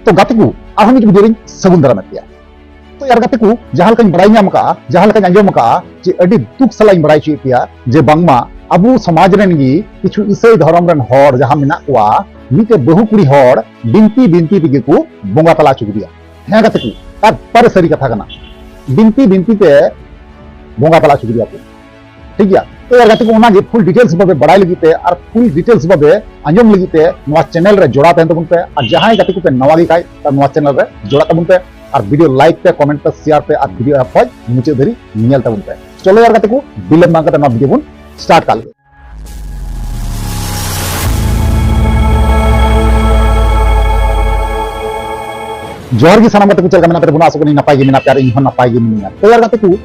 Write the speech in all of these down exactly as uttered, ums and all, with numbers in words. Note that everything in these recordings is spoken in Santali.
ᱛᱚ ᱜᱟᱛᱮ ᱠᱚ, ᱟᱨᱦᱚᱸ ᱢᱤᱫ ᱵᱷᱤᱰᱤᱭᱳ ᱨᱤᱧ ᱥᱟᱹᱜᱩᱱ ᱫᱟᱨᱟᱢᱮᱫ ᱯᱮᱭᱟ᱾ ᱛᱚ ᱭᱟᱨ ᱜᱟᱛᱮ ᱠᱚ, ᱡᱟᱦᱟᱸ ᱞᱮᱠᱟᱧ ᱵᱟᱲᱟᱭ ᱧᱟᱢ ᱠᱟᱜᱼᱟ, ᱡᱟᱦᱟᱸ ᱞᱮᱠᱟᱧ ᱟᱸᱡᱚᱢ ᱠᱟᱜᱼᱟ, ᱡᱮ ᱟᱹᱰᱤ ᱫᱩᱠ ᱥᱟᱞᱟᱜ ᱤᱧ ᱵᱟᱲᱟᱭ ᱦᱚᱪᱚᱭᱮᱫ ᱯᱮᱭᱟ ᱡᱮ ᱵᱟᱝᱢᱟ ᱟᱵᱚ ᱥᱚᱢᱟᱡᱽ ᱨᱮᱱ ᱜᱮ ᱠᱤᱪᱷᱩ ᱤᱥᱟᱹᱭ ᱫᱷᱚᱨᱚᱢ ᱨᱮᱱ ᱦᱚᱲ ᱡᱟᱦᱟᱸ ᱢᱮᱱᱟᱜ ᱠᱚᱣᱟ, ᱢᱤᱫᱴᱮᱡ ᱵᱟᱹᱦᱩ ᱠᱩᱲᱤ ᱦᱚᱲ ᱵᱤᱱᱛᱤ ᱵᱤᱱᱛᱤ ᱛᱮᱜᱮ ᱠᱚ ᱵᱚᱸᱜᱟ ᱛᱟᱞᱟ ᱦᱚᱪᱚ ᱠᱮᱫᱮᱭᱟ᱾ ᱦᱮᱸ ᱜᱟᱛᱮ ᱠᱚ, ᱮᱠᱵᱟᱨᱮ ᱥᱟᱹᱨᱤ ᱠᱟᱛᱷᱟ ᱠᱟᱱᱟ, ᱵᱤᱱᱛᱤ ᱵᱤᱱᱛᱤ ᱛᱮ ᱵᱚᱸᱜᱟ ᱛᱟᱞᱟ ᱦᱚᱪᱚ ᱠᱮᱫᱮᱭᱟ ᱠᱚ᱾ ᱴᱷᱤᱠ ᱜᱮᱭᱟ? ᱛᱚ ᱭᱟᱨ ᱜᱟᱛᱮ ᱠᱚ, ᱚᱱᱟᱜᱮ ᱯᱷᱩᱞ ᱰᱤᱴᱮᱞᱥ ᱵᱷᱟᱵᱮ ᱵᱟᱲᱟᱭ ᱞᱟᱹᱜᱤᱫ ᱛᱮ ᱟᱨ ᱯᱷᱩᱞ ᱰᱤᱴᱮᱞᱥ ᱵᱷᱟᱵᱮ ᱟᱸᱡᱚᱢ ᱞᱟᱹᱜᱤᱫ ᱛᱮ ᱱᱚᱣᱟ ᱪᱮᱱᱮᱞ ᱨᱮ ᱡᱚᱲᱟᱣ ᱛᱟᱦᱮᱱ ᱛᱟᱵᱚᱱ ᱯᱮ᱾ ᱟᱨ ᱡᱟᱦᱟᱸᱭ ᱜᱟᱛᱮ ᱠᱚᱯᱮ ᱱᱟᱣᱟ ᱜᱮ ᱠᱷᱟᱡ, ᱛᱟ ᱱᱚᱣᱟ ᱪᱮᱱᱮᱞ ᱨᱮ ᱡᱚᱲᱟᱜ ᱛᱟᱵᱚᱱ ᱯᱮ ᱟᱨ ᱵᱷᱤᱰᱤᱭᱳ ᱞᱟᱭᱤᱠ ᱯᱮ, ᱠᱚᱢᱮᱱᱴ ᱯᱮ, ᱥᱮᱭᱟᱨ ᱯᱮ ᱟᱨ ᱵᱷᱤᱰᱤᱭᱳ ᱮᱦᱚᱵ ᱠᱷᱚᱡ ᱢᱩᱪᱟᱹᱫ ᱫᱷᱟᱹᱨᱤᱡ ᱧᱮᱞ ᱛᱟᱵᱚᱱ ᱯᱮ᱾ ᱪᱚᱞᱚ ᱭᱟᱨ ᱜᱟᱛᱮ ᱠᱚ, ᱵᱤᱞᱚᱢ ᱵᱟᱝ ᱠᱟᱛᱮ ᱱᱚᱣᱟ ᱵᱷᱤᱰᱤᱭᱳ ᱵᱚᱱ ᱥᱴᱟᱨᱴ ᱠᱟᱜ ᱞᱮᱜᱮ᱾ ᱡᱚᱦᱟᱨ ᱜᱮ ᱥᱟᱱᱟᱢ ᱜᱟᱛᱮ ᱠᱚ, ᱪᱮᱫ ᱞᱮᱠᱟ ᱢᱮᱱᱟᱜ ᱯᱮ ᱛᱟᱵᱚᱱᱟ? ᱟᱥᱚᱜ ᱠᱟᱹᱱᱟᱹᱧ ᱱᱟᱯᱟᱭ ᱜᱮ ᱢᱮᱱᱟᱜ ᱯᱮᱭᱟ ᱟᱨ ᱤᱧ ᱦᱚᱸ ᱱᱟᱯᱟᱭ ᱜᱮ ᱢᱤᱱᱟᱹᱧᱟ᱾ ᱛᱚ ᱭᱟᱨ ᱜᱟᱛᱮ ᱠᱚ,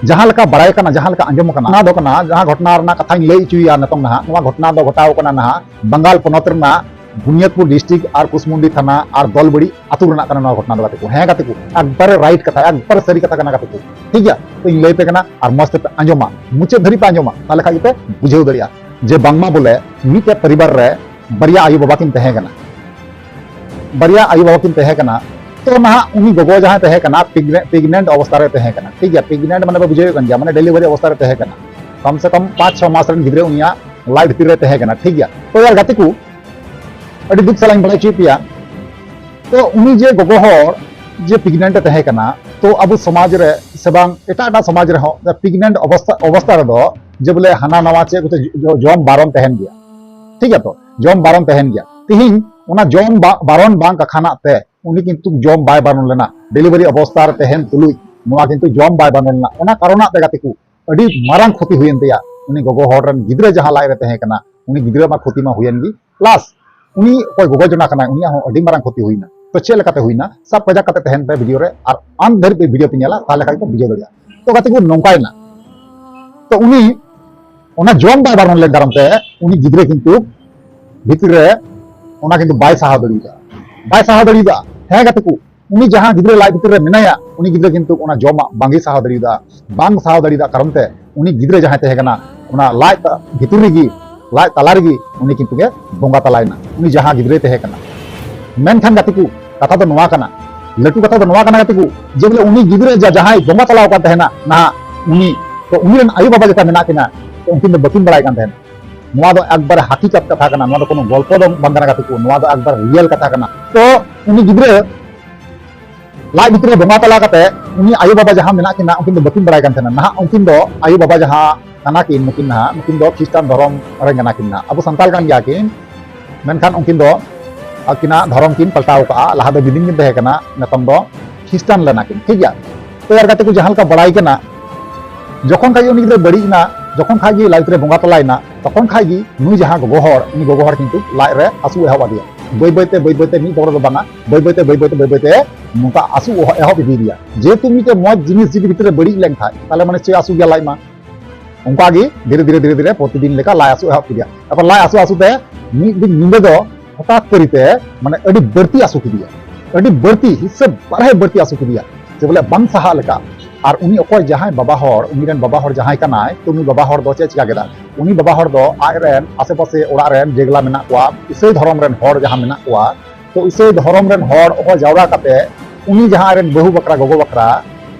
ᱡᱟᱦᱟᱸ ᱞᱮᱠᱟ ᱵᱟᱲᱟᱭ ᱠᱟᱱᱟ, ᱡᱟᱦᱟᱸ ᱞᱮᱠᱟ ᱟᱸᱡᱚᱢ ᱠᱟᱱᱟ, ᱚᱱᱟ ᱫᱚ ᱠᱟᱱᱟ, ᱡᱟᱦᱟᱸ ᱜᱷᱚᱴᱚᱱᱟ ᱨᱮᱱᱟᱜ ᱠᱟᱛᱷᱟᱧ ᱞᱟᱹᱭ ᱦᱚᱪᱚᱭᱟ ᱱᱤᱛᱚᱝ ᱱᱟᱦᱟᱜ, ᱱᱚᱣᱟ ᱜᱷᱚᱴᱚᱱᱟ ᱫᱚ ᱜᱷᱚᱴᱟᱣ ᱠᱟᱱᱟ ᱱᱟᱦᱟᱜ ᱵᱟᱝᱜᱟᱞ ᱯᱚᱱᱚᱛ ᱨᱮᱱᱟᱜ ᱵᱩᱱᱤᱭᱟᱫᱽᱯᱩᱨ ᱰᱤᱥᱴᱨᱤᱠᱴ ᱟᱨ ᱠᱩᱥᱢᱩᱱᱰᱤ ᱛᱷᱟᱱᱟ ᱟᱨ ᱫᱚᱞᱵᱟᱲᱤ ᱟᱹᱛᱩ ᱨᱮᱱᱟᱜ ᱠᱟᱱᱟ ᱱᱚᱣᱟ ᱜᱷᱚᱴᱚᱱᱟ ᱫᱚ ᱜᱟᱛᱮ ᱠᱚ᱾ ᱦᱮᱸ ᱜᱟᱛᱮ ᱠᱚ, ᱮᱠᱵᱟᱨᱮ ᱨᱟᱭᱤᱴ ᱠᱟᱛᱷᱟ, ᱮᱠᱵᱟᱨᱮ ᱥᱟᱹᱨᱤ ᱠᱟᱛᱷᱟ ᱠᱟᱱᱟ ᱜᱟᱛᱮ ᱠᱚ᱾ ᱴᱷᱤᱠ ᱜᱮᱭᱟ? ᱛᱚ ᱤᱧ ᱞᱟᱹᱭ ᱯᱮ ᱠᱟᱱᱟ ᱟᱨ ᱢᱚᱡᱽ ᱛᱮᱯᱮ ᱟᱸᱡᱚᱢᱟ, ᱢᱩᱪᱟᱹᱫ ᱫᱷᱟᱹᱨᱤᱡ ᱯᱮ ᱟᱸᱡᱚᱢᱟ, ᱛᱟᱦᱞᱮ ᱠᱷᱟᱡ ᱜᱮᱯᱮ ᱵᱩᱡᱷᱟᱹᱣ ᱫᱟᱲᱮᱭᱟᱜᱼᱟ ᱡᱮ ᱵᱟᱝᱢᱟ ᱵᱚᱞᱮ ᱢᱤᱫᱴᱮᱡ ᱯᱚᱨᱤᱵᱟᱨ ᱨᱮ ᱵᱟᱨᱭᱟ ᱟᱭᱳ ᱵᱟᱵᱟ ᱠᱤᱱ ᱛᱟᱦᱮᱸ ᱠᱟᱱᱟ᱾ ᱵᱟᱨᱭᱟ ᱟᱭᱳ ᱵᱟᱵᱟ ᱠᱤᱱ ᱛᱟᱦᱮᱸ ᱠᱟᱱᱟ᱾ ᱛᱚ ᱱᱟᱦᱟᱜ ᱩᱱᱤ ᱜᱚᱜᱚ ᱡᱟᱦᱟᱸᱭ ᱛᱟᱦᱮᱸ ᱠᱟᱱᱟ, ᱯᱨᱮᱜᱱᱮᱱᱴ ᱚᱵᱚᱥᱛᱟ ᱨᱮ ᱛᱟᱦᱮᱸ ᱠᱟᱱᱟ᱾ ᱴᱷᱤᱠ ᱜᱮᱭᱟ, ᱯᱨᱮᱜᱱᱮᱱᱴ ᱢᱟᱱᱮ ᱯᱮ ᱵᱩᱡᱷᱟᱹᱣ ᱠᱟᱱ ᱜᱮᱭᱟ, ᱢᱟᱱᱮ ᱰᱮᱞᱤᱵᱷᱟᱨᱤ ᱚᱵᱚᱥᱛᱟ ᱨᱮ ᱛᱟᱦᱮᱸ ᱠᱟᱱᱟ᱾ ᱠᱚᱢ ᱥᱮ ᱠᱚᱢ ᱯᱟᱸᱪ ᱪᱷᱚ ᱢᱟᱥ ᱨᱮᱱ ᱜᱤᱫᱽᱨᱟᱹ ᱩᱱᱤᱭᱟᱜ ᱞᱟᱡ ᱵᱷᱤᱛᱤᱨ ᱨᱮ ᱛᱟᱦᱮᱸ ᱠᱟᱱᱟ᱾ ᱴᱷᱤᱠ ᱜᱮᱭᱟ? ᱛᱚ ᱭᱟᱨ ᱜᱟᱛᱮ ᱠᱚ, ᱟᱹᱰᱤ ᱫᱩᱠ ᱥᱟᱞᱟᱜ ᱤᱧ ᱵᱟᱲᱟᱭ ᱦᱚᱪᱚᱭᱮᱫ ᱯᱮᱭᱟ᱾ ᱛᱚ ᱩᱱᱤ ᱡᱮ ᱜᱚᱜᱚ ᱦᱚᱲ ᱡᱮ ᱯᱨᱮᱜᱱᱮᱱᱴ ᱮ ᱛᱟᱦᱮᱸ ᱠᱟᱱᱟ, ᱛᱚ ᱟᱵᱚ ᱥᱚᱢᱟᱡᱽ ᱨᱮ ᱥᱮ ᱵᱟᱝ ᱮᱴᱟᱜ ᱮᱴᱟᱜ ᱥᱚᱢᱟᱡᱽ ᱨᱮᱦᱚᱸ ᱯᱨᱮᱜᱱᱮᱱᱴ ᱚᱵᱚᱥᱛᱟ, ᱚᱵᱚᱥᱛᱟ ᱨᱮᱫᱚ ᱡᱮ ᱵᱚᱞᱮ ᱦᱟᱱᱟ ᱱᱟᱣᱟ ᱪᱮᱫ ᱠᱚᱪᱚ ᱡᱚ-, ᱡᱚᱢ ᱵᱟᱨᱚᱱ ᱛᱟᱦᱮᱱ ᱜᱮᱭᱟ᱾ ᱴᱷᱤᱠ ᱜᱮᱭᱟ? ᱛᱚ ᱡᱚᱢ ᱵᱟᱨᱚᱱ ᱛᱟᱦᱮᱱ ᱜᱮᱭᱟ᱾ ᱛᱤᱦᱤᱧ ᱚᱱᱟ ᱡᱚᱢ ᱵᱟ-, ᱵᱟᱨᱚᱱ ᱵᱟᱝ ᱠᱟᱠᱷᱟᱱᱟᱜ ᱛᱮ ᱩᱱᱤ ᱠᱤᱱᱛᱩ ᱡᱚᱢ ᱵᱟᱭ ᱵᱟᱨᱚᱱ ᱞᱮᱱᱟ᱾ ᱰᱮᱞᱤᱵᱷᱟᱨᱤ ᱚᱵᱚᱥᱛᱟ ᱨᱮ ᱛᱟᱦᱮᱱ ᱛᱩᱞᱩᱡ ᱱᱚᱣᱟ ᱠᱤᱱᱛᱩ ᱡᱚᱢ ᱵᱟᱭ ᱵᱟᱨᱚᱱ ᱞᱮᱱᱟ᱾ ᱚᱱᱟ ᱠᱟᱨᱚᱱᱟᱜ ᱛᱮ ᱜᱟᱛᱮ ᱠᱚ, ᱟᱹᱰᱤ ᱢᱟᱨᱟᱝ ᱠᱷᱚᱛᱤ ᱦᱩᱭᱮᱱ ᱛᱟᱭᱟ᱾ ᱩᱱᱤ ᱜᱚᱜᱚ ᱦᱚᱲ ᱨᱮᱱ ᱜᱤᱫᱽᱨᱟᱹ ᱡᱟᱦᱟᱸ ᱞᱟᱡ ᱨᱮ ᱛᱟᱦᱮᱸ ᱠᱟᱱᱟ, ᱩᱱᱤ ᱜᱤᱫᱽᱨᱟᱹ ᱢᱟ ᱠᱷᱚᱛᱤ ᱢᱟ ᱦᱩᱭᱮᱱ ᱜᱮ, ᱯᱞᱟᱥ ᱩᱱᱤ ᱚᱠᱚᱭ ᱜᱚᱜᱚ ᱡᱚᱱᱟ ᱠᱟᱱᱟᱭ, ᱩᱱᱤᱭᱟᱜ ᱦᱚᱸ ᱟᱹᱰᱤ ᱢᱟᱨᱟᱝ ᱠᱷᱚᱛᱤ ᱦᱩᱭᱱᱟ᱾ ᱛᱚ ᱪᱮᱫ ᱞᱮᱠᱟᱛᱮ ᱦᱩᱭᱱᱟ? ᱥᱟᱵ ᱠᱟᱡᱟᱠ ᱠᱟᱛᱮ ᱛᱟᱦᱮᱱ ᱯᱮ ᱵᱷᱤᱰᱤᱭᱳ ᱨᱮ, ᱟᱨ ᱟᱱᱛ ᱫᱷᱟᱹᱨᱤᱡ ᱯᱮ ᱵᱷᱤᱰᱤᱭᱳ ᱯᱮ ᱧᱮᱞᱟ, ᱛᱟᱦᱞᱮ ᱠᱷᱟᱡ ᱯᱮ ᱵᱩᱡᱷᱟᱹᱣ ᱫᱟᱲᱮᱭᱟᱜᱼᱟ᱾ ᱛᱚ ᱜᱟᱛᱮ ᱠᱚ, ᱱᱚᱝᱠᱟᱭᱮᱱᱟ᱾ ᱛᱚ ᱩᱱᱤ ᱚᱱᱟ ᱡᱚᱢ ᱵᱟᱭ ᱵᱟᱨᱚᱱ ᱞᱮᱱ ᱠᱟᱨᱚᱱ ᱛᱮ ᱩᱱᱤ ᱜᱤᱫᱽᱨᱟᱹ ᱠᱤᱱᱛᱩ ᱵᱷᱤᱛᱤᱨ ᱨᱮ ᱚᱱᱟ ᱠᱤᱱᱛᱩ ᱵᱟᱭ ᱥᱟᱦᱟᱣ ᱫᱟᱲᱮᱭᱟᱫᱟ, ᱵᱟᱭ ᱥᱟᱦᱟᱣ ᱫᱟᱲᱮᱭᱟᱫᱟ᱾ ᱦᱮᱸ ᱜᱟᱛᱮ ᱠᱚ, ᱩᱱᱤ ᱡᱟᱦᱟᱸ ᱜᱤᱫᱽᱨᱟᱹ ᱞᱟᱡ ᱵᱷᱤᱛᱤᱨ ᱨᱮ ᱢᱮᱱᱟᱭᱟ, ᱩᱱᱤ ᱜᱤᱫᱽᱨᱟᱹ ᱠᱤᱱᱛᱩ ᱚᱱᱟ ᱡᱚᱢᱟᱜ ᱵᱟᱝᱜᱮ ᱥᱟᱦᱟᱣ ᱫᱟᱲᱮᱭᱟᱫᱟ᱾ ᱵᱟᱝ ᱥᱟᱦᱟᱣ ᱫᱟᱲᱮᱭᱟᱫᱟ ᱠᱟᱨᱚᱱ ᱛᱮ ᱩᱱᱤ ᱜᱤᱫᱽᱨᱟᱹ ᱡᱟᱦᱟᱸᱭ ᱛᱟᱦᱮᱸ ᱠᱟᱱᱟ, ᱚᱱᱟ ᱞᱟᱡ ᱛᱟ-, ᱵᱷᱤᱛᱤᱨ ᱨᱮᱜᱮ, ᱞᱟᱡ ᱛᱟᱞᱟ ᱨᱮᱜᱮ ᱩᱱᱤ ᱠᱤᱱᱛᱩ ᱜᱮ ᱵᱚᱸᱜᱟ ᱛᱟᱞᱟᱭᱮᱱᱟ, ᱩᱱᱤ ᱡᱟᱦᱟᱸ ᱜᱤᱫᱽᱨᱟᱹᱭ ᱛᱟᱦᱮᱸ ᱠᱟᱱᱟ᱾ ᱢᱮᱱᱠᱷᱟᱱ ᱜᱟᱛᱮ ᱠᱚ, ᱠᱟᱛᱷᱟ ᱫᱚ ᱱᱚᱣᱟ ᱠᱟᱱᱟ, ᱞᱟᱹᱴᱩ ᱠᱟᱛᱷᱟ ᱫᱚ ᱱᱚᱣᱟ ᱠᱟᱱᱟ ᱜᱟᱛᱮ ᱠᱚ, ᱡᱮ ᱵᱚᱞᱮ ᱩᱱᱤ ᱜᱤᱫᱽᱨᱟᱹ ᱡᱟ-, ᱡᱟᱦᱟᱸᱭ ᱵᱚᱸᱜᱟ ᱛᱟᱞᱟᱣ ᱠᱟᱱ ᱛᱟᱦᱮᱱᱟ ᱱᱟᱦᱟᱜ, ᱩᱱᱤ, ᱛᱚ ᱩᱱᱤ ᱨᱮᱱ ᱟᱭᱳ ᱵᱟᱵᱟ ᱡᱮᱴᱟ ᱢᱮᱱᱟᱜ ᱠᱤᱱᱟ, ᱛᱚ ᱩᱱᱠᱤᱱ ᱫᱚ ᱵᱟᱹᱠᱤᱱ ᱵᱟᱲᱟᱭ ᱠᱟᱱ ᱛᱟᱦᱮᱱᱟ᱾ ᱱᱚᱣᱟ ᱫᱚ ᱮᱠᱵᱟᱨᱮ ᱦᱟᱹᱠᱤᱠᱟᱛ ᱠᱟᱛᱷᱟ ᱠᱟᱱᱟ, ᱱᱚᱣᱟ ᱫᱚ ᱠᱳᱱᱳ ᱜᱚᱞᱯᱚ ᱫᱚ ᱵᱟᱝ ᱠᱟᱱᱟ ᱜᱟᱛᱮ ᱠᱚ, ᱱᱚᱣᱟ ᱫᱚ ᱮᱠᱵᱟᱨ ᱨᱤᱭᱮᱞ ᱠᱟᱛᱷᱟ ᱠᱟᱱᱟ᱾ ᱛᱚ ᱩᱱᱤ ᱜᱤᱫᱽᱨᱟᱹ ᱞᱟᱡ ᱵᱷᱤᱛᱨᱤ ᱨᱮ ᱵᱚᱸᱜᱟ ᱛᱟᱞᱟ ᱠᱟᱛᱮ ᱩᱱᱤ ᱟᱭᱳ ᱵᱟᱵᱟ ᱡᱟᱦᱟᱸ ᱢᱮᱱᱟᱜ ᱠᱤᱱᱟ, ᱩᱱᱠᱤᱱ ᱫᱚ ᱵᱟᱹᱠᱤᱱ ᱵᱟᱲᱟᱭ ᱠᱟᱱ ᱛᱟᱦᱮᱱᱟ᱾ ᱱᱟᱦᱟᱜ ᱩᱱᱠᱤᱱ ᱫᱚ ᱟᱭᱳ ᱵᱟᱵᱟ ᱡᱟᱦᱟᱸ ᱠᱟᱱᱟ ᱠᱤᱱ, ᱱᱩᱠᱤᱱ ᱱᱟᱦᱟᱜ, ᱱᱩᱠᱤᱱ ᱫᱚ ᱠᱷᱨᱤᱥᱴᱟᱱ ᱫᱷᱚᱨᱚᱢ ᱨᱮᱱ ᱠᱟᱱᱟ ᱠᱤᱱ ᱱᱟᱦᱟᱜ᱾ ᱟᱵᱚ ᱥᱟᱱᱛᱟᱲ ᱠᱟᱱ ᱜᱮᱭᱟ ᱠᱤᱱ, ᱢᱮᱱᱠᱷᱟᱱ ᱩᱱᱠᱤᱱ ᱫᱚ ᱟᱹᱠᱤᱱᱟᱜ ᱫᱷᱚᱨᱚᱢ ᱠᱤᱱ ᱯᱟᱞᱴᱟᱣ ᱠᱟᱜᱼᱟ᱾ ᱞᱟᱦᱟ ᱫᱚ ᱡᱩᱫᱤᱱ ᱠᱤᱱ ᱛᱟᱦᱮᱸ ᱠᱟᱱᱟ, ᱱᱤᱛᱚᱝ ᱫᱚ ᱠᱷᱨᱤᱥᱴᱟᱱ ᱞᱮᱱᱟ ᱠᱤᱱ, ᱴᱷᱤᱠ ᱜᱮᱭᱟ᱾ ᱛᱚ ᱮᱨ ᱠᱟᱛᱮ ᱠᱚ ᱡᱟᱦᱟᱸ ᱞᱮᱠᱟ ᱵᱟᱲᱟᱭ ᱠᱟᱱᱟ, ᱡᱚᱠᱷᱚᱱ ᱠᱷᱟᱡ ᱜᱮ ᱩᱱᱤ ᱜᱤᱫᱽᱨᱟᱹ ᱵᱟᱹᱲᱤᱡ ᱮᱱᱟ, ᱡᱚᱠᱷᱚᱱ ᱠᱷᱟᱡ ᱜᱮ ᱞᱟᱡ ᱵᱷᱤᱛᱨᱤ ᱨᱮ ᱵᱚᱸᱜᱟ ᱛᱟᱞᱟᱭᱮᱱᱟ, ᱛᱚᱠᱷᱚᱱ ᱠᱷᱟᱡ ᱜᱮ ᱱᱩᱭ ᱡᱟᱦᱟᱸ ᱜᱚᱜᱚ ᱦᱚᱲ, ᱩᱱᱤ ᱜᱚᱜᱚ ᱦᱚᱲ ᱠᱤᱱᱛᱩ ᱞᱟᱡ ᱨᱮ ᱦᱟᱹᱥᱩ ᱮᱦᱚᱵ ᱟᱫᱮᱭᱟ᱾ ᱵᱟᱹᱭ ᱵᱟᱹᱭ ᱛᱮ, ᱵᱟᱹᱭ ᱵᱟᱹᱭ ᱛᱮ, ᱢᱤᱫ ᱫᱚᱢ ᱨᱮᱫᱚ ᱵᱟᱝᱟ, ᱵᱟᱹᱭ ᱵᱟᱹᱭ ᱛᱮ, ᱵᱟᱹᱭ ᱵᱟᱹᱭ ᱛᱮ, ᱵᱟᱹᱭ ᱵᱟᱹᱭ ᱛᱮ ᱱᱚᱝᱠᱟ ᱦᱟᱹᱥᱩ ᱮᱦᱚᱵ ᱤᱫᱤᱭᱮᱫᱮᱭᱟ᱾ ᱡᱮᱦᱮᱛᱩ ᱢᱤᱫᱴᱮᱱ ᱢᱚᱡᱽ ᱡᱤᱱᱤᱥ ᱡᱩᱫᱤ ᱵᱷᱤᱛᱨᱤ ᱨᱮ ᱵᱟᱹᱲᱤᱡ ᱞᱮᱱᱠᱷᱟᱡ, ᱛᱟᱦᱞᱮ ᱢᱟᱱᱮ ᱪᱮᱫ ᱦᱟᱹᱥᱩ ᱜᱮᱭᱟ ᱞᱟᱡ ᱢᱟ? ᱚᱱᱠᱟ ᱜᱮ ᱫᱷᱤᱨᱮ ᱫᱷᱤᱨᱮ, ᱫᱷᱤᱨᱮ ᱫᱷᱤᱨᱮ ᱯᱨᱚᱛᱤᱫᱤᱱ ᱞᱮᱠᱟ ᱞᱟᱡ ᱦᱟᱹᱥᱩ ᱮᱦᱚᱵ ᱠᱮᱫᱮᱭᱟ᱾ ᱛᱟᱨᱯᱚᱨ ᱞᱟᱡ ᱦᱟᱹᱥᱩ ᱦᱟᱹᱥᱩ ᱛᱮ ᱢᱤᱫ ᱫᱤᱱ ᱧᱤᱫᱟᱹ ᱫᱚ ᱦᱚᱴᱟᱛ ᱠᱚᱨᱮ ᱛᱮ ᱢᱟᱱᱮ ᱟᱹᱰᱤ ᱵᱟᱹᱲᱛᱤ ᱦᱟᱹᱥᱩ ᱠᱮᱫᱮᱭᱟ, ᱟᱹᱰᱤ ᱵᱟᱹᱲᱛᱤ, ᱦᱤᱥᱟᱹᱵ ᱵᱟᱨᱦᱮ ᱵᱟᱹᱲᱛᱤ ᱦᱟᱹᱥᱩ ᱠᱮᱫᱮᱭᱟ, ᱡᱮ ᱵᱚᱞᱮ ᱵᱟᱝ ᱥᱟᱦᱟᱜ ᱞᱮᱠᱟ᱾ ᱟᱨ ᱩᱱᱤ ᱚᱠᱚᱭ ᱡᱟᱦᱟᱸᱭ ᱵᱟᱵᱟ ᱦᱚᱲ, ᱩᱱᱤ ᱨᱮᱱ ᱵᱟᱵᱟ ᱦᱚᱲ ᱡᱟᱦᱟᱸᱭ ᱠᱟᱱᱟᱭ, ᱛᱚ ᱩᱱᱤ ᱵᱟᱵᱟ ᱦᱚᱲ ᱫᱚ ᱪᱮᱫ ᱪᱤᱠᱟ ᱠᱮᱫᱟ? ᱩᱱᱤ ᱵᱟᱵᱟ ᱦᱚᱲ ᱫᱚ ᱟᱡ ᱨᱮᱱ ᱟᱥᱮ ᱯᱟᱥᱮ ᱚᱲᱟᱜ ᱨᱮᱱ ᱡᱮᱜᱞᱟ ᱢᱮᱱᱟᱜ ᱠᱚᱣᱟ, ᱤᱥᱟᱹᱭ ᱫᱷᱚᱨᱚᱢ ᱨᱮᱱ ᱦᱚᱲ ᱡᱟᱦᱟᱸ ᱢᱮᱱᱟᱜ ᱠᱚᱣᱟ, ᱛᱚ ᱤᱥᱟᱹᱭ ᱫᱷᱚᱨᱚᱢ ᱨᱮᱱ ᱦᱚᱲ ᱦᱚᱦᱚ ᱡᱟᱣᱨᱟ ᱠᱟᱛᱮ ᱩᱱᱤ ᱡᱟᱦᱟᱸ ᱟᱡ ᱨᱮᱱ ᱵᱟᱹᱦᱩ ᱵᱟᱠᱷᱨᱟ, ᱜᱚᱜᱚ ᱵᱟᱠᱷᱨᱟ,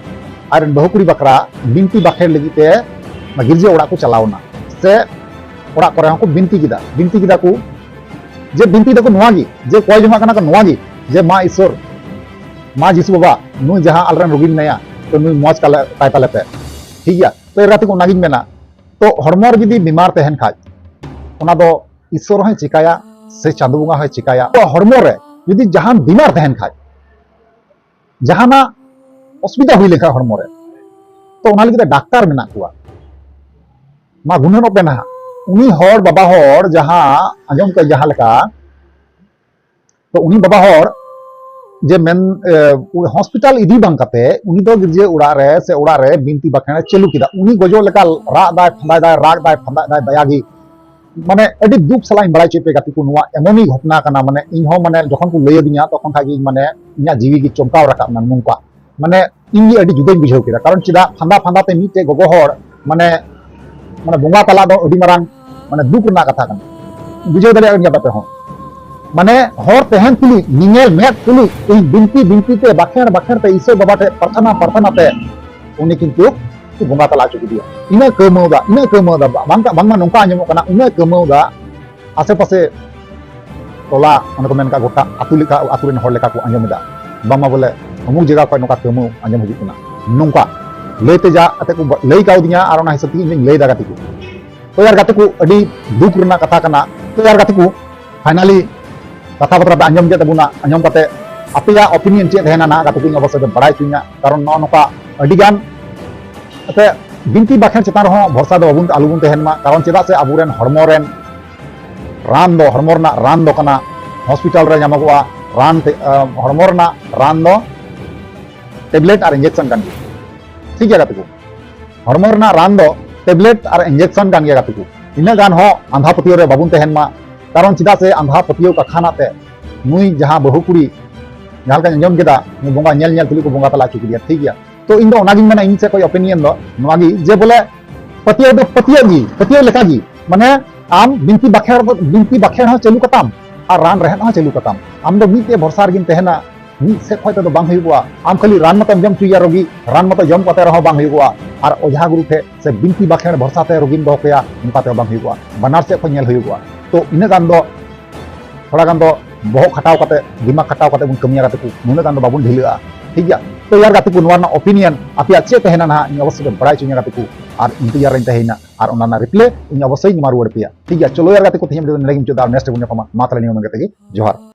ᱟᱡ ᱨᱮᱱ ᱵᱟᱹᱦᱩ ᱠᱩᱲᱤ ᱵᱟᱠᱷᱨᱟ ᱵᱤᱱᱛᱤ ᱵᱟᱠᱷᱮᱲ ᱞᱟᱹᱜᱤᱫ ᱛᱮ ᱚᱱᱟ ᱜᱤᱨᱡᱟᱹ ᱚᱲᱟᱜ ᱠᱚ ᱪᱟᱞᱟᱣ ᱮᱱᱟ, ᱥᱮ ᱚᱲᱟᱜ ᱠᱚᱨᱮ ᱦᱚᱸᱠᱚ ᱵᱤᱱᱛᱤ ᱠᱮᱫᱟ᱾ ᱵᱤᱱᱛᱤ ᱠᱮᱫᱟ ᱠᱚ, ᱡᱮ ᱵᱤᱱᱛᱤ ᱫᱚᱠᱚ ᱱᱚᱣᱟ ᱜᱮ, ᱡᱮ ᱠᱚᱭ ᱡᱚᱝᱟᱜ ᱠᱟᱱᱟ ᱠᱚ ᱱᱚᱣᱟ ᱜᱮ, ᱡᱮ ᱢᱟ ᱤᱥᱚᱨ, ᱢᱟ ᱡᱤᱥᱩ ᱵᱟᱵᱟ, ᱱᱩᱭ ᱡᱟᱦᱟᱸ ᱟᱞᱮᱨᱮᱱ ᱨᱩᱜᱤ ᱢᱮᱱᱟᱭᱟ, ᱛᱚ ᱱᱩᱭ ᱢᱚᱡᱽ ᱠᱟᱞᱮ, ᱠᱟᱭ ᱛᱟᱞᱮ ᱯᱮ᱾ ᱴᱷᱤᱠ ᱜᱮᱭᱟ, ᱛᱚ ᱮᱨ ᱜᱟᱛᱮ ᱠᱚ ᱚᱱᱟᱜᱤᱧ ᱢᱮᱱᱟ᱾ ᱛᱚ ᱦᱚᱲᱢᱚ ᱨᱮ ᱡᱩᱫᱤ ᱵᱤᱢᱟᱨ ᱛᱟᱦᱮᱱ ᱠᱷᱟᱡ, ᱚᱱᱟ ᱫᱚ ᱤᱥᱚᱨ ᱦᱚᱸᱭ ᱪᱤᱠᱟᱭᱟ ᱥᱮ ᱪᱟᱸᱫᱚ ᱵᱚᱸᱜᱟ ᱦᱚᱸᱭ ᱪᱤᱠᱟᱭᱟ? ᱛᱚ ᱦᱚᱲᱢᱚ ᱨᱮ ᱡᱩᱫᱤ ᱡᱟᱦᱟᱱ ᱵᱤᱢᱟᱨ ᱛᱟᱦᱮᱱ ᱠᱷᱟᱡ, ᱡᱟᱦᱟᱱᱟᱜ ᱚᱥᱩᱵᱤᱫᱷᱟ ᱦᱩᱭ ᱞᱮᱱᱠᱷᱟᱱ ᱦᱚᱲᱢᱚ ᱨᱮ, ᱛᱚ ᱚᱱᱟ ᱞᱟᱹᱜᱤᱫ ᱛᱮ ᱰᱟᱠᱛᱟᱨ ᱢᱮᱱᱟᱜ ᱠᱚᱣᱟ᱾ ᱢᱟ ᱜᱩᱱᱟᱹᱱᱚᱜ ᱯᱮ ᱱᱟᱦᱟᱜ, ᱩᱱᱤ ᱦᱚᱲ ᱵᱟᱵᱟ ᱦᱚᱲ ᱡᱟᱦᱟᱸ ᱟᱸᱡᱚᱢ ᱠᱮᱫ ᱡᱟᱦᱟᱸ ᱞᱮᱠᱟ, ᱛᱚ ᱩᱱᱤ ᱵᱟᱵᱟ ᱦᱚᱲ ᱡᱮ ᱢᱮᱱ, ᱮ, ᱦᱚᱥᱯᱤᱴᱟᱞ ᱤᱫᱤ ᱵᱟᱝ ᱠᱟᱛᱮ ᱩᱱᱤ ᱫᱚ ᱜᱤᱨᱡᱟᱹ ᱚᱲᱟᱜ ᱨᱮ ᱥᱮ ᱚᱲᱟᱜ ᱨᱮ ᱵᱤᱱᱛᱤ ᱵᱟᱠᱷᱮᱬ ᱮ ᱪᱟᱹᱞᱩ ᱠᱮᱫᱟ᱾ ᱩᱱᱤ ᱜᱚᱡᱚᱜ ᱞᱮᱠᱟ ᱨᱟᱜ ᱫᱟᱭ, ᱯᱷᱟᱸᱫᱟᱭ ᱫᱟᱭ, ᱨᱟᱜ ᱫᱟᱭ, ᱯᱷᱟᱸᱫᱟᱭ ᱫᱟᱭ, ᱫᱟᱭᱟ ᱜᱮ᱾ ᱢᱟᱱᱮ ᱟᱹᱰᱤ ᱫᱩᱠ ᱥᱟᱞᱟᱜ ᱤᱧ ᱵᱟᱲᱟᱭ ᱦᱚᱪᱚᱭᱮᱫ ᱯᱮ ᱜᱟᱛᱮ ᱠᱚ, ᱱᱚᱣᱟ ᱮᱢᱚᱱᱤ ᱜᱷᱚᱴᱚᱱᱟ ᱠᱟᱱᱟ, ᱢᱟᱱᱮ ᱤᱧ ᱦᱚᱸ ᱢᱟᱱᱮ ᱡᱚᱠᱷᱚᱱ ᱠᱚ ᱞᱟᱹᱭ ᱟᱹᱫᱤᱧᱟ ᱛᱚᱠᱷᱚᱱ ᱠᱷᱟᱡ ᱜᱮ ᱢᱟᱱᱮ ᱤᱧᱟᱹᱜ ᱡᱤᱣᱤ ᱜᱮ ᱪᱚᱢᱠᱟᱣ ᱨᱟᱠᱟᱵ ᱮᱱᱟ᱾ ᱱᱚᱝᱠᱟ ᱢᱟᱱᱮ ᱤᱧ ᱜᱮ ᱟᱹᱰᱤ ᱡᱩᱫᱟᱹᱧ ᱵᱩᱡᱷᱟᱹᱣ ᱠᱮᱫᱟ᱾ ᱠᱟᱨᱚᱱ ᱪᱮᱫᱟᱜ ᱯᱷᱟᱸᱫᱟ ᱯᱷᱟᱸᱫᱟ ᱛᱮ ᱢᱤᱫᱴᱮᱡ ᱜᱚᱜᱚ ᱦᱚᱲ ᱢᱟᱱᱮ, ᱢᱟᱱᱮ ᱵᱚᱸᱜᱟ ᱛᱟᱞᱟ ᱫᱚ ᱟᱹᱰᱤ ᱢᱟᱨᱟᱝ ᱢᱟᱱᱮ ᱫᱩᱠ ᱨᱮᱱᱟᱜ ᱠᱟᱛᱷᱟ ᱠᱟᱱᱟ, ᱵᱩᱡᱷᱟᱹᱣ ᱫᱟᱲᱮᱭᱟᱜ ᱠᱟᱱ ᱜᱮᱭᱟ ᱯᱮ ᱟᱯᱮ ᱦᱚᱸ᱾ ᱢᱟᱱᱮ ᱦᱚᱲ ᱛᱟᱦᱮᱱ ᱛᱩᱞᱩᱡ, ᱧᱮᱧᱮᱞ ᱢᱮᱫ ᱛᱩᱞᱩᱡ, ᱤᱧ ᱵᱤᱱᱛᱤ ᱵᱤᱱᱛᱤ ᱛᱮ, ᱵᱟᱠᱷᱮᱬ ᱵᱟᱠᱷᱮᱬ ᱛᱮ, ᱤᱥᱟᱹ ᱵᱟᱵᱟ ᱴᱷᱮᱱ ᱯᱨᱟᱨᱛᱷᱚᱱᱟ ᱯᱨᱟᱨᱛᱷᱚᱱᱟ ᱛᱮ ᱩᱱᱤ ᱠᱤᱱᱛᱩ ᱠᱚ ᱵᱚᱸᱜᱟ ᱛᱟᱞᱟ ᱦᱚᱪᱚ ᱠᱮᱫᱮᱭᱟ᱾ ᱤᱱᱟᱹ ᱠᱟᱹᱣᱢᱟᱹᱣ ᱫᱟ, ᱤᱱᱟᱹ ᱠᱟᱹᱣᱢᱟᱹᱣ ᱫᱟ, ᱵᱟᱝ, ᱵᱟᱝᱢᱟ ᱱᱚᱝᱠᱟ ᱟᱸᱡᱚᱢᱚᱜ ᱠᱟᱱᱟ, ᱤᱱᱟᱹ ᱠᱟᱹᱣᱢᱟᱹᱣ ᱫᱟ ᱟᱥᱮ ᱯᱟᱥᱮ ᱴᱚᱞᱟ, ᱚᱱᱮ ᱠᱚ ᱢᱮᱱ ᱠᱟᱜ, ᱜᱚᱴᱟ ᱟᱹᱛᱩ ᱞᱮᱠᱟ, ᱟᱹᱛᱩ ᱨᱮᱱ ᱦᱚᱲ ᱞᱮᱠᱟ ᱠᱚ ᱟᱸᱡᱚᱢ ᱮᱫᱟ, ᱵᱟᱝᱢᱟ ᱵᱚᱞᱮ ᱚᱢᱩᱠ ᱡᱟᱭᱜᱟ ᱠᱷᱚᱱ ᱱᱚᱝᱠᱟ ᱠᱟᱹᱣᱢᱟᱹᱣ ᱟᱸᱡᱚᱢ ᱦᱤᱡᱩᱜ ᱠᱟᱱᱟ᱾ ᱱᱚᱝᱠᱟ ᱞᱟᱹᱭᱛᱮ ᱡᱟ ᱠᱟᱛᱮ ᱠᱚ ᱞᱟᱹᱭ ᱠᱟᱣᱫᱤᱧᱟ, ᱟᱨ ᱚᱱᱟ ᱦᱤᱥᱟᱹᱵ ᱛᱮᱜᱮ ᱤᱧ ᱫᱚᱧ ᱞᱟᱹᱭ ᱮᱫᱟ ᱜᱟᱛᱮ ᱠᱚ᱾ ᱛᱚ ᱭᱟᱨ ᱜᱟᱛᱮ ᱠᱚ, ᱟᱹᱰᱤ ᱫᱩᱠ ᱨᱮᱱᱟᱜ ᱠᱟᱛᱷᱟ ᱠᱟᱱᱟ᱾ ᱛᱚ ᱭᱟᱨ ᱜᱟᱛᱮ ᱠᱚ, finally ᱠᱟᱛᱷᱟ ᱵᱟᱛᱨᱟ ᱯᱮ ᱟᱸᱡᱚᱢ ᱠᱮᱫ ᱛᱟᱵᱚᱱᱟ, ᱟᱸᱡᱚᱢ ᱠᱟᱛᱮ ᱟᱯᱮᱭᱟᱜ opinion ᱪᱮᱫ ᱛᱟᱦᱮᱱᱟ ᱱᱟᱦᱟᱜ ᱜᱟᱛᱮ ᱠᱚ, ᱤᱧ ᱚᱵᱚᱥᱥᱳᱭ ᱯᱮ ᱵᱟᱲᱟᱭ ᱦᱚᱪᱚᱧᱟ᱾ ᱠᱟᱨᱚᱱ ᱱᱚᱜᱼᱚ ᱱᱚᱝᱠᱟ ᱟᱹᱰᱤ ᱜᱟᱱ ᱮᱱᱛᱮ ᱵᱤᱱᱛᱤ ᱵᱟᱠᱷᱮᱬ ᱪᱮᱛᱟᱱ ᱨᱮᱦᱚᱸ ᱵᱷᱚᱨᱥᱟ ᱫᱚ ᱵᱟᱵᱚᱱ, ᱟᱞᱚᱵᱚᱱ ᱛᱟᱦᱮᱱ ᱢᱟ᱾ ᱠᱟᱨᱚᱱ ᱪᱮᱫᱟᱜ ᱥᱮ ᱟᱵᱚᱨᱮᱱ ᱦᱚᱲᱢᱚ ᱨᱮᱱ ᱨᱟᱱ ᱫᱚ, ᱦᱚᱲᱢᱚ ᱨᱮᱱᱟᱜ ᱨᱟᱱ ᱫᱚ ᱠᱟᱱᱟ, ᱦᱚᱥᱯᱤᱴᱟᱞ ᱨᱮ ᱧᱟᱢᱚᱜᱚᱜᱼᱟ ᱨᱟᱱ ᱛᱮ, ᱟᱸ, ᱦᱚᱲᱢᱚ ᱨᱮᱱᱟᱜ ᱨᱟᱱ ᱫᱚ tablet ᱟᱨ injection ᱠᱟᱱ ᱜᱮᱭᱟ᱾ ᱴᱷᱤᱠ ᱜᱮᱭᱟ ᱜᱟᱛᱮ ᱠᱚ, ᱦᱚᱲᱢᱚ ᱨᱮᱱᱟᱜ ᱨᱟᱱ ᱫᱚ tablet ᱟᱨ injection ᱠᱟᱱ ᱜᱮᱭᱟ ᱜᱟᱛᱮ ᱠᱚ᱾ ᱤᱱᱟᱹᱜ ᱜᱟᱱ ᱦᱚᱸ ᱟᱸᱫᱷᱟ ᱯᱟᱹᱛᱭᱟᱹᱣ ᱨᱮ ᱵᱟᱵᱚᱱ ᱛᱟᱦᱮᱱ ᱢᱟ᱾ ᱠᱟᱨᱚᱱ ᱪᱮᱫᱟᱜ ᱥᱮ ᱟᱸᱫᱷᱟ ᱯᱟᱹᱛᱭᱟᱹᱣ ᱠᱟᱠᱷᱟᱱᱟᱜ ᱛᱮ ᱱᱩᱭ ᱡᱟᱦᱟᱸ ᱵᱟᱹᱦᱩ ᱠᱩᱲᱤ, ᱡᱟᱦᱟᱸ ᱞᱮᱠᱟᱧ ᱟᱸᱡᱚᱢ ᱠᱮᱫᱟ, ᱱᱩᱭ ᱵᱚᱸᱜᱟ ᱧᱮᱞ ᱧᱮᱞ ᱛᱩᱞᱩᱡ ᱠᱚ ᱵᱚᱸᱜᱟ ᱛᱟᱞᱟ ᱦᱚᱪᱚ ᱠᱮᱫᱮᱭᱟ, ᱴᱷᱤᱠ ᱜᱮᱭᱟ᱾ ᱛᱚ ᱤᱧ ᱫᱚ ᱚᱱᱟᱜᱤᱧ ᱢᱮᱱᱟ, ᱤᱧ ᱥᱮᱫ ᱠᱷᱚᱱ opinion ᱫᱚ ᱱᱚᱣᱟ ᱜᱮ ᱡᱮ ᱵᱚᱞᱮ ᱯᱟᱹᱛᱭᱟᱹᱣ ᱫᱚ ᱯᱟᱹᱛᱭᱟᱹᱣ ᱜᱮ, ᱯᱟᱹᱛᱭᱟᱹᱣ ᱞᱮᱠᱟ ᱜᱮ᱾ ᱢᱟᱱᱮ ᱟᱢ ᱵᱤᱱᱛᱤ ᱵᱟᱠᱷᱮᱬ ᱫᱚ, ᱵᱤᱱᱛᱤ ᱵᱟᱠᱷᱮᱬ ᱦᱚᱸ ᱪᱟᱹᱞᱩ ᱠᱟᱛᱟᱢ ᱟᱨ ᱨᱟᱱ ᱨᱮᱦᱮᱫ ᱦᱚᱸ ᱪᱟᱹᱞᱩ ᱠᱟᱛᱟᱢ᱾ ᱟᱢ ᱫᱚ ᱢᱤᱫᱴᱮᱡ ᱵᱷᱚᱨᱥᱟ ᱨᱮᱜᱮᱢ ᱛᱟᱦᱮᱱᱟ, ᱢᱤᱫ ᱥᱮᱫ ᱠᱷᱚᱱ ᱛᱮᱫᱚ ᱵᱟᱝ ᱦᱩᱭᱩᱜᱚᱜᱼᱟ᱾ ᱟᱢ ᱠᱷᱟᱹᱞᱤ ᱨᱟᱱ ᱢᱚᱛᱚᱢ ᱡᱚᱢ ᱦᱚᱪᱚᱭᱮᱭᱟ ᱨᱳᱜᱤ, ᱨᱟᱱ ᱢᱚᱛᱚ ᱡᱚᱢ ᱠᱟᱛᱮ ᱨᱮᱦᱚᱸ ᱵᱟᱝ ᱦᱩᱭᱩᱜᱚᱜᱼᱟ, ᱟᱨ ᱚᱡᱷᱟ ᱜᱩᱨᱩ ᱴᱷᱮᱱ ᱥᱮ ᱵᱤᱱᱛᱤ ᱵᱟᱠᱷᱮᱬ ᱵᱷᱚᱨᱥᱟ ᱛᱮ ᱨᱳᱜᱤᱢ ᱫᱚᱦᱚ ᱠᱟᱭᱟ, ᱚᱱᱠᱟ ᱛᱮᱦᱚᱸ ᱵᱟᱝ ᱦᱩᱭᱩᱜᱚᱜᱼᱟ᱾ ᱵᱟᱱᱟᱨ ᱥᱮᱫ ᱠᱷᱚᱱ ᱧᱮᱞ ᱦᱩᱭᱩᱜᱚᱜᱼᱟ᱾ ᱛᱚ ᱤᱱᱟᱹ ᱜᱟᱱ ᱫᱚ, ᱛᱷᱚᱲᱟ ᱜᱟᱱ ᱫᱚ ᱵᱚᱦᱚᱜ ᱠᱷᱟᱴᱟᱣ ᱠᱟᱛᱮ, ᱫᱤᱢᱟᱜᱽ ᱠᱷᱟᱴᱟᱣ ᱠᱟᱛᱮ ᱵᱚᱱ ᱠᱟᱹᱢᱤᱭᱟ ᱜᱟᱛᱮ ᱠᱚ, ᱱᱩᱱᱟᱹᱜ ᱜᱟᱱ ᱫᱚ ᱵᱟᱵᱚᱱ ᱰᱷᱤᱞᱟᱹᱜᱼᱟ, ᱴᱷᱤᱠ ᱜᱮᱭᱟ? ᱛᱚ ᱭᱟᱨ ᱜᱟᱛᱮ ᱠᱚ, ᱱᱚᱣᱟ ᱨᱮᱱᱟᱜ opinion ᱟᱯᱮᱭᱟᱜ ᱪᱮᱫ ᱛᱟᱦᱮᱱᱟ ᱱᱟᱦᱟᱜ, ᱤᱧ ᱚᱵᱚᱥᱥᱳᱭ ᱯᱮ ᱵᱟᱲᱟᱭ ᱦᱚᱪᱚᱧᱟ ᱜᱟᱛᱮ ᱠᱚ, ᱟᱨ ᱤᱱᱛᱮᱡᱟᱨ ᱨᱮᱧ ᱛᱟᱦᱮᱸᱭᱮᱱᱟ, ᱟᱨ ᱚᱱᱟ ᱨᱮᱱᱟᱜ reply ᱤᱧ ᱚᱵᱚᱥᱥᱳᱭ ᱤᱧ ᱮᱢᱟ ᱨᱩᱣᱟᱹᱲ ᱯᱮᱭᱟ, ᱴᱷᱤᱠ ᱜᱮᱭᱟ? ᱪᱚᱞᱚ ᱭᱟᱨ ᱜᱟᱛᱮ ᱠᱚ, ᱛᱮᱦᱮᱧ video ᱫᱚ ᱱᱚᱰᱮ ᱜᱮ ᱢᱩᱪᱟᱹᱫ ᱫᱟ, ᱟᱨ next ᱨᱮᱵᱚᱱ ᱧᱟᱯᱟᱢᱟ᱾ ᱢᱟ ᱛᱟᱦᱞᱮ ᱱᱤᱭᱟᱹ ᱢᱮᱱ ᱠᱟᱛᱮ ᱜᱮ ᱡᱚᱦᱟᱨ᱾